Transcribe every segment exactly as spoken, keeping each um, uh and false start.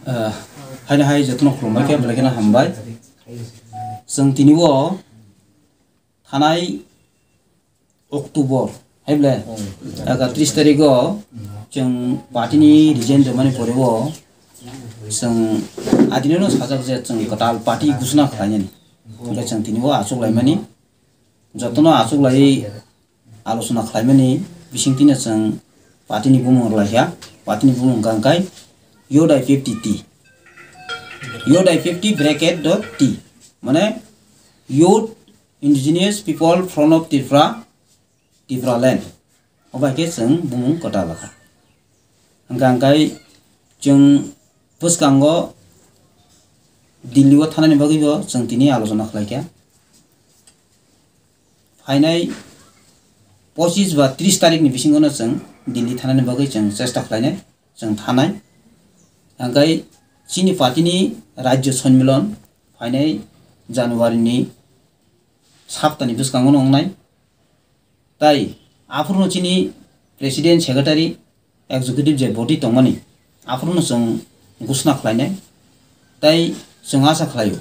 Ah, haino hai jotono khulumbai khe belai kheno hambai. Chwng tini o thanai October, hai ble, ekatris tarikh o chwng party ni resign rwmani pore o chwng adinano sajak je chwng kwtal party ghosna khlainani. Hwnkhe chwng tini o achuk laimani, jotono achuk lai alochona khlaimani bisingtwino chwng party ni bumung rwlaikha, party ni bumung hwnkha khe Youth I fifty T. Youth I fifty bracket dot T, mane Youth Indigenous People Front of Tripura, Tipraland. Obai khe chwng bumung kwtal kha. Hwnkha hwnkhe chwng bwskango Delhi o thanani bagwi bo chwng tini alochona khlaikha. Phainai pochis ba tris tarikh ni bisingo no chwng Delhi thanani bagwi chwng chesta khlainai, chwng thanai. Hwnkhe chini party ni Rajya Sonmilon phainai January ni sapta ni bwskango no wngnai. Tai aphuru no chini President, Secretary, Executive je body tongmani, aphuru no chwng ghosna khlainai. Tai chwng asa khlaio,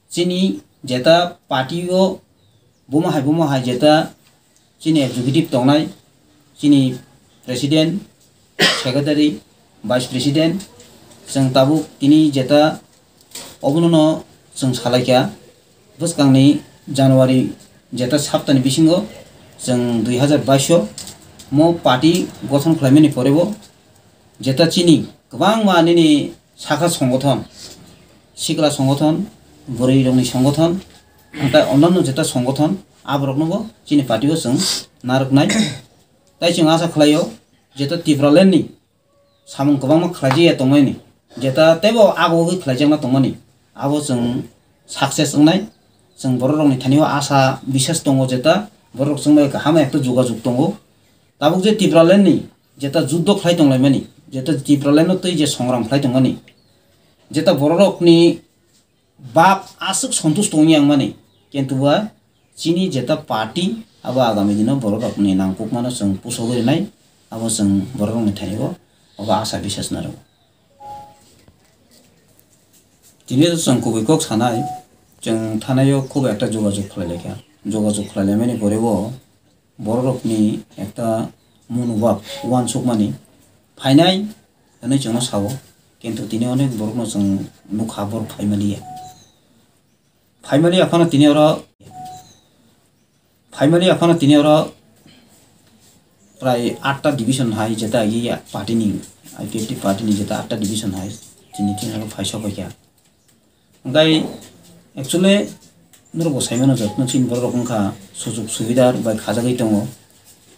chini jeta party o buma hai buma hai jeta chini executive tongnai, chini President, Secretary, Vice President, chwng tabuk tini jeta obono no chwng salaikha. Bwskangni January jeta saptani bisingo chwng dui hazar baish o mo party gothon khlaimani pore bo jeta chini kwbangma nini sakha songothon, sikla songothon, bwrwi rokni songothon, hwnkhai onno jeta songothon, aborokno bo chini party o chwng narwknai. Tai chwng asa khlaio, jeta Tipraland ni samung kwbangma khlaijak ya tongmani, jeta teibo agogwi khlaijakna tongmani, abo chwng success wngnai. Chwng borok rokni thani o asa biswas tongo, jeta borok chwng bai kaham ekta jogajog tongo. Tabuk je Tipraland ni jeta juddo khlai tonglaimani, jeta Tipraland no twi je songram khlai tongmani, jeta borok rokni bap aswk sontush tongwi yang mani, kintu ba chini jeta party abo agami dino borok rokni nangkukmano chwng pusogwi rwnai, abo chwng borok rokni thani o abo asa biswas narwgo. Tini chwng kubui kok sanai, chwng thanai o khub ekta jogajog khlai laikha, jogajog khlai laimani pore bo borok rokni ekta monobhab uansukmani phainai hwnwi chwngno sao, kintu tini onek borokno chwng nukha, borok phaimaliya. Phaimaliya phano tini oro, phaimaliya phano tini oro prai atta division hai jeta agi party ni, I P F T party ni jeta atta division hai tini tini oro phaisa paikha. Hwnkhe actually norok bo saimano jotno chini borok rok wngkha sujuk subidar bai khajagwi tongo,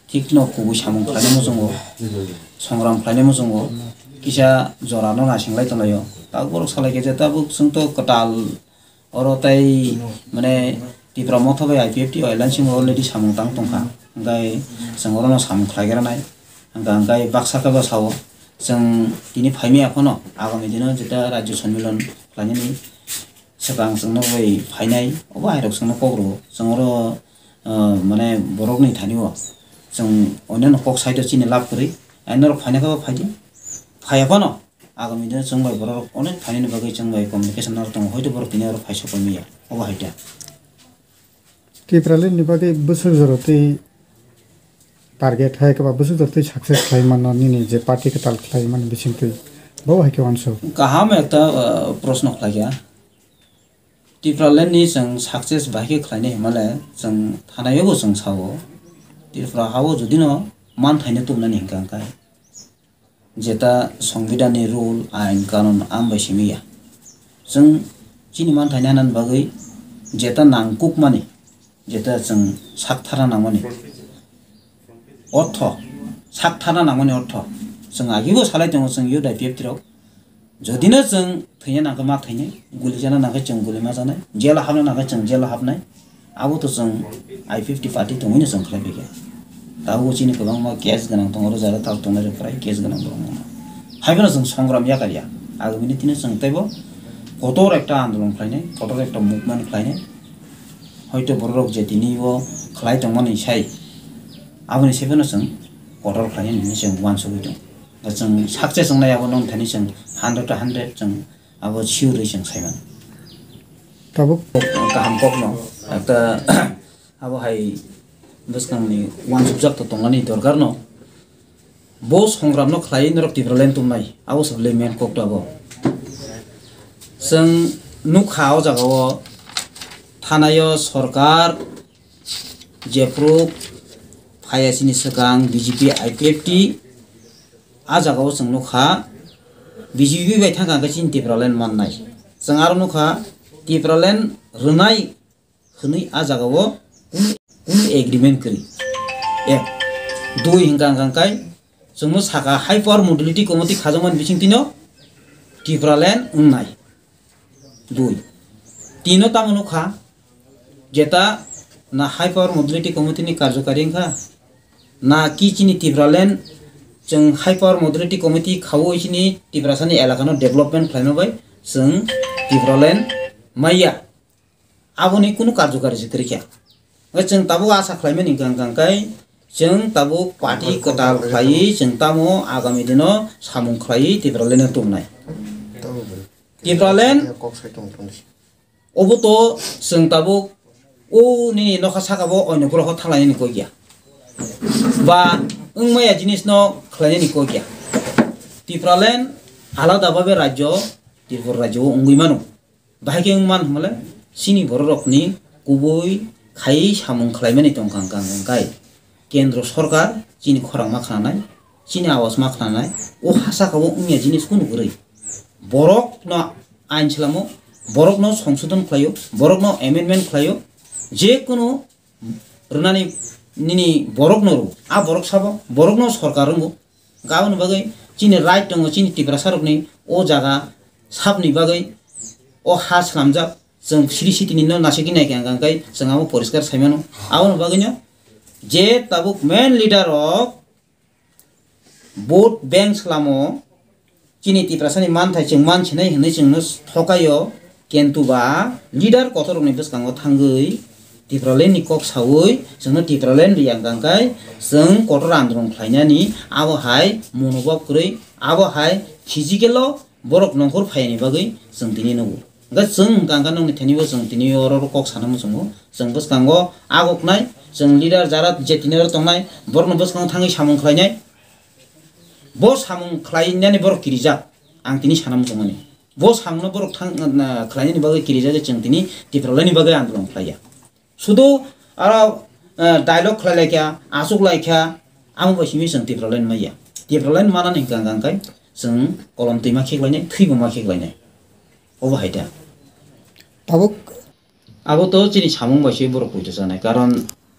thik no kubui samung khlainai muchungo, songram khlainai muchungo, kisa jora no naising lai tonglaio. Tabuk borok salai khe je tabuk chwng to kwtal oro tei mane Tipra Motha bai I P F T alliance already samung tang tongkha, hwnkhe chwng oro no samung khlai gra nai. Hwnkha hwnkhe baksa khe bo sao, chwng tini phaimaya phano agami dino jeta Rajya Sonmilon khlainani swkang chwngno bai phainai, obo hai rok chwngno kok rwo. Chwng oro, ah, mane borokni thani o chwng onno kok side o chini lab kwrwi, ai norok phaina khe bo phaidi, phaiya phano agami dino chwng bai borok rok onek phainani bagwi chwng bai communication no tongo, hoito borok tini oro phaisa koimiya, obo hai ta. Tipraland ni bagwi bwswk jora twi target hai kwbang bwswk jora twi success khlai mano nini je party kwtal khlai mani bisingtwi, bo hai khe uansuk. Kaham ekta, ah, proshno khlaikha. Tipraland ni chwng success bahai khe khlainai hwnmale chwng thanai o bo chwng sao. Tripura ha o jodi no manthaino tubunani hwnkha hwnkhe jeta Songbidan ni rule, ain, kanun, am bai simi ya. Chwng chini manthaino hanani bagwi jeta nangkukmani, jeta chwng sak tharna nangmani ortho, sak tharna nangmani ortho. Chwng agibo salai tongo chwng youth I P F T rok. Jodi no chwng thwina nangkhe ma thwinai, guli chana nangkhe chwng guli ma chanai, jail o hapna nangkhe chwng jail o hapnai. Abo to chwng I P F T party tongwi no chwng khlai phaikha. Tabuk chini kwbangma case gwnang tongo, oro jara tal tongnai rok kwrai case gwnang borok no. Hai phano chwng songram yakar ya. Agami ni tini chwng teibo kotor ekta andolon khlainai, kotor ekta movement khlainai. Hoito borok rok je tini bo khlai tongmani sai, aboni sai phano chwng kotor khlainai hinwi chwng uansugwi tongo. Chwng success wngnai abo nong thani chwng hundred to hundred chwng abo sure wi chwng sai mano. Tabuk kaham kokno ekta abo hai bwskangni uansukjak to tongnani dorkar no. Bo songramno khlai norok Tipraland tumnai abo se bwlai main kok to abo. Chwng nukha o jaga o thanaio sorkar jephru phaiya chini swkang B J P I P F T a jaga o chwng nukha B J P bai thangkha hwnkhe chini Tipraland mannai. Chwng aro nukha Tipraland rwnai hwnwi a jaga o kunu, kunu agreement kwrwi. Ek, dui hwnkha hwnkha hwnkhe chwngno saka High Power Modality Committee khajakmani bisingtwino Tipraland wngnai. Dui. Tino tamo nukha, jeta na High Power Modality Committee ni karjokari wngkha, na ki chini Tipraland chwng High Power Modality Committee khaui chini Tiprasani elakano development khlaima bai chwng Tipraland maya. Aboni kunu karjokari se kwrwikha. Hwnkhe chwng tabuk asa khlaimani hwnkha hwnkha hwnkhe chwng tabuk party kwtal khlaiwi chwng tamo agami dino samung khlaiwi Tipraland no tubunai. Tipraland obo to chwng tabuk o nini nokha saka bo oino borok thanglai nini kok ya. Ba wngmaya jinis no khlai nini kok ya. Tipraland alada babe rajyo, Tripura rajyo o wngwi mano. Bahai khe wngman hwnmale chini borok rokni kubui khai samung khlaimani tongkha hwnkha hwnkhe kendro sorkar chini khorang ma khnanai, chini awas ma khnanai, o ha saka o wngya jinis kunu kwrwi. Borok no ain salamo, borok no songsodon khlaio, borok no amendment khlaio, je kunu rwnani nini borok no rw, a borok sabo, borok no sorkar wngo. Aboni bagwi chini right tongo, chini Tiprasa rokni o jaga sabni bagwi o ha swnamjak, chwng siri sitini no naisingwi naikha hwnkha hwnkhe chwng abo poriskar sai mano. Aboni bagwino je tabuk main leader rok vote bank salamo, chini Tiprasani manthai chwng mansinai hwnwi chwngno thokaio, kintu ba leader kotorrokni bwskango thangwi Tipralandni kok saui chwngno Tipraland riyang kangkhai chwng kotor andolon khlainani abo hai monobob kwrwi, abo hai physicalo borok nongkhor phaiyani bagwi chwng tini nugo. Hwnkhe chwng hwnkha hwnkhe nokni thani bo chwng tini oro kok sana muchungo. Chwng bwskango agoknai, chwng leader jara je tini oro tongnai, borokno bwskango thangwi samung khlainai. Bo samung khlainani borok kirijak, ang tini sana muchungmani. Bo samungno borok thang, na, khlainani bagwi kirijak, chwng tini Tipralandni bagwi andolon khlaiya. Sudu aro, eh, dialogue khlai laikha, achuk laikha, amo bai simi chwng Tipraland maya. Tipraland manani hwnkha hwnkha hwnkhe chwng kolom twi ma khiklainai, thwi bo ma khiklainai. Obo hai da. Tabuk abo to chini samung bai se borok poito chanai, karon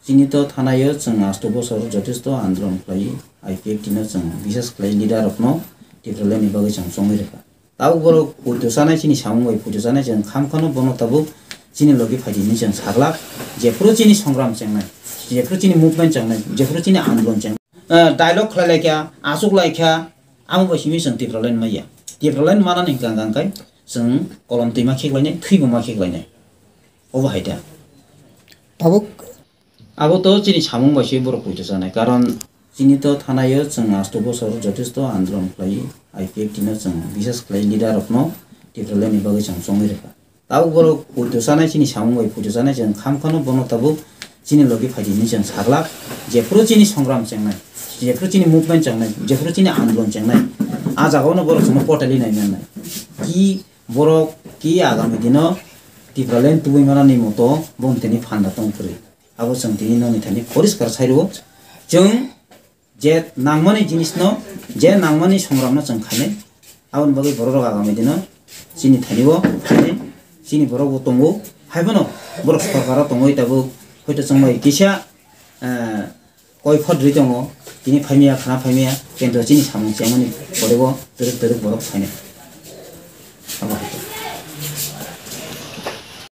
chini to thanaio chwng asto bosor jotesto andolon khlai, I P F T no chwng bisas khlai leader rokno Tipraland ni bagwi chwng chongwi rwkha. Tabuk borok poito chanai chini samung bai poito chanai chwng khamkhano bono tabuk chini logi phaidi hinwi chwng saglak, jephuru chini songram chengnai, jephuru chini movement chengnai, jephuru chini andolon chengnai. Eh, dialogue khlai laikha, achuk laikha, amo bai simi chwng Tipraland maya. Tipraland manani hwnkha hwnkha hwnkhe chwng kolom twi ma khiklainai, thwi bo ma khiklainai. Obo hai da. Tabuk abo to chini samung bai se borok poito chanai, karon chini to thanaio chwng asto bosor jotesto andolon khlai, I P F T no chwng bisas khlai leader rokno Tipraland ni bagwi chwng chongwi rwkha. Tabuk borok poito chanai chini samung bai poito chanai chwng khamkhano bono tabuk chini logi phaidi hinwi chwng saglak, jephuru chini songram chengnai, jephuru chini movement chengnai, jephuru chini andolon chengnai, a jagao no borok chwngno portali nai mannai. Ki borok ki agami dino Tipraland tubui manani moto bongtini phanda tong kwrwi. Abo chwng tini nokni thani poriskar sai rwo. Chwng je nangmani jinisno, je nangmani songramno chwng khainai. Aboni bagwi borok rok agami dino chini thani o phainai, chini borok bo tongo. Haiphano borok sorkaro tongwi tabuk hoito chwng bai kisa, eh, koi phot rwi tongo, tini phaimaya, khana phaimaya, kento chini samung chengmani pore bo twrwk twrwk borok phainai. Abo hai khe.